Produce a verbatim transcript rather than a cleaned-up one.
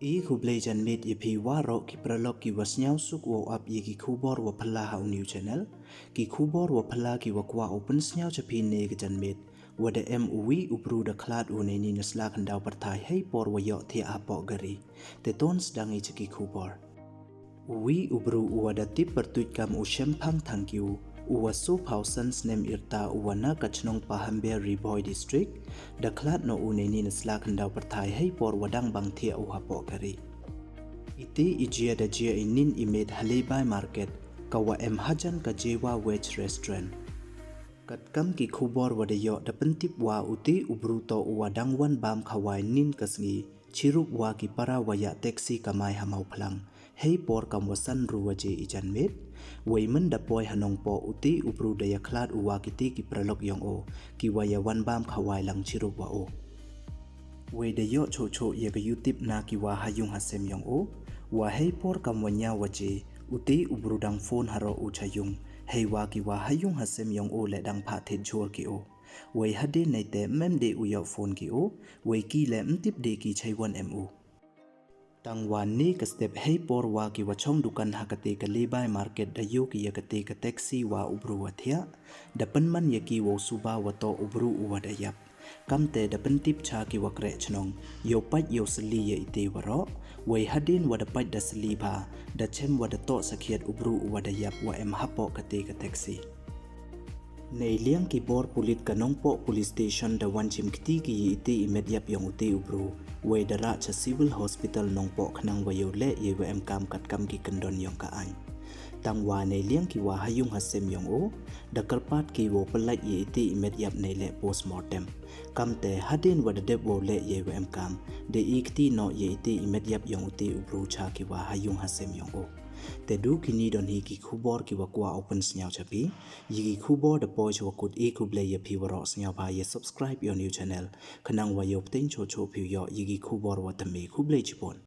I khublei janmiet ya phi waroh ki paralok ki wa sniawsuk wow ap ya ki khubor wa phylla ha u new channel. Ki khubor wa phylla ki wa kwah u pynsniaw cha phi ne ka janmiet, wa da em u wi u bru da khlad u neini na sla khyndaw pyrthai hei por wa yoh thiah hapoh gari. Te ton sdang i cha ki khubor. U wi u bru u wa da tip pyrtuit kam u Shemphang Thangkiew, u wa soophaw san snem yrta, u wa na ka chnong Pahamber, Ri Bhoi District, da khlad noh u neini na sla khyndaw pyrthai hei por wa dang bang thiah u hapoh gari. Iti i jia da jia i nin i miet ha Lebai Market, ka wa em hajan ka Jewa Veg Restaurant. Katkam ki khubor wa da yoh da pyntip wa uti u bru toh u wa dang wan bam khawai nin ka sngi, chirup wa ki para wa yah taxi kamai ha Mawphlang, hei por kam wa san ru waje i janmiet. Wei mynda poi ha Nongpoh, uti u bru da ya khlad u wa kiti ki paralok yong o, ki wa ya wan bam khawai lang chirup wa o. Wei da yoh choh choh ya ka yutip na ki wa ha yung ha sem yong o, wa hei por kam wa ynñiaw waje, uti u bru dang phone haroh u cha yung, hei wa ki wa ha yung ha sem yong o le dang phah thied jhur ki o. Wei hadien neite ym em de u yoh phone ki o, wei ki le ym tip de ki chei wan em u. Tang wa ne ka step hei por wa ki wa chong dukan ha kate ka Lebai Market da yoh ki ya kate ka taxi wa u bru wa thiah, da pynman ya ki wow suba wa toh u bru u wa da yap. Kamte da pyntip cha ki wa kreh chnong, yow pait yow sylli ya iti waroh. Wei hadien wa da pait da sylli bha, da chem wa da toh sakhiat u bru u wa da yap wa em hapoh kate ka taxi. Neiliang ki bor pulit ka Nongpoh Police Station da wan chim kti ki ya iti i met yap yong uti u bru, wei da rah cha Civil Hospital Nongpoh khnang wa yow leh yei wa em kam katkam ki kyndon yong ka aiñ. Tang wa neiliang ki wa ha yung ha sem yong o, da kyrpad ki wow pynlait ya iti i met yap nei leh postmortem. Kamte hadien wa da dep wow leh yei wa em kam, da i kti noh ya iti i met yap yong uti u bru cha ki wa ha yung ha sem yong o. Te du kini don hi ki khubor ki wa kwah u pynsniaw cha phi. Ya ki khubor da poi cha wa kut, i khublei ya phi waroh. Sniaw bha ya subscribe ya u new channel, khnang wa yow pteng choh choh phi u yoh ya ki khubor wa thymme. Khublei chibun.